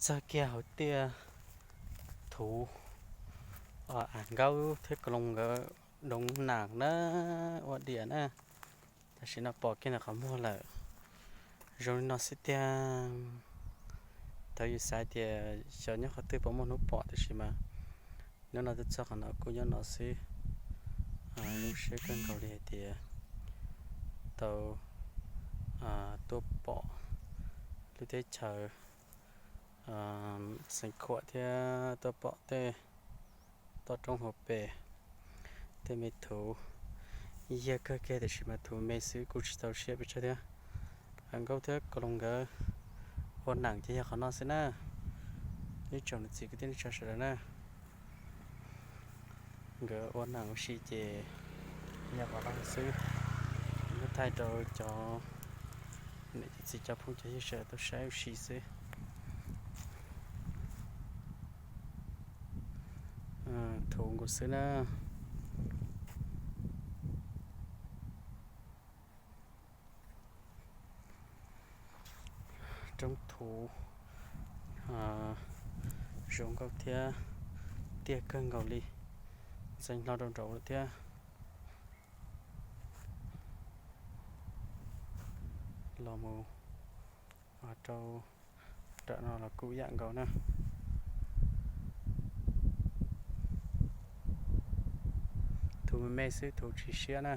Txog kiag hauv tiaj, thuv, av nkaub thiab kaloos nkawd doov nam na, ua diam na. Tam sim no pom kiag ntawm qhov muag lawm. Zoo li no xwb tiag. Thaum yus xav tias xyov nyob qhov twg puas muaj hnub pom, tiam sis mas hnub no twb txog qhov no kuj nyob no xwb. Zoo siab kawg nkaus li hais tias tau tuaj pom lub teb chaws xeev khuam thiab tuaj pom tej toj roob hauv pes, tej me thuv. Yog kawg kiag tiam sis mas thuv me xwb kuj tsis tau siab pes tsawg thiab. Av nkaub thiab kaloos nkawd ua nam ces yog qhov no xwb na. Ib tsoom niam txiv kwv tij neej tsa sawv daws na, nkawd ua nam ua si ces yog qhov no xwb. Muab thaij rau cov niam cov txiv cov phooj cov ywg sawv daws tau saib ua si xwb. Thuv nkaus xwb na. Roob thuv zoo nkauj thiab tiaj kawg nkaus li, ntxeev hlo rau nraud lawm thiab. Los mus rau nram no los kuj yam nkaus na. Thuv me me xwb, thuv tsis siab na.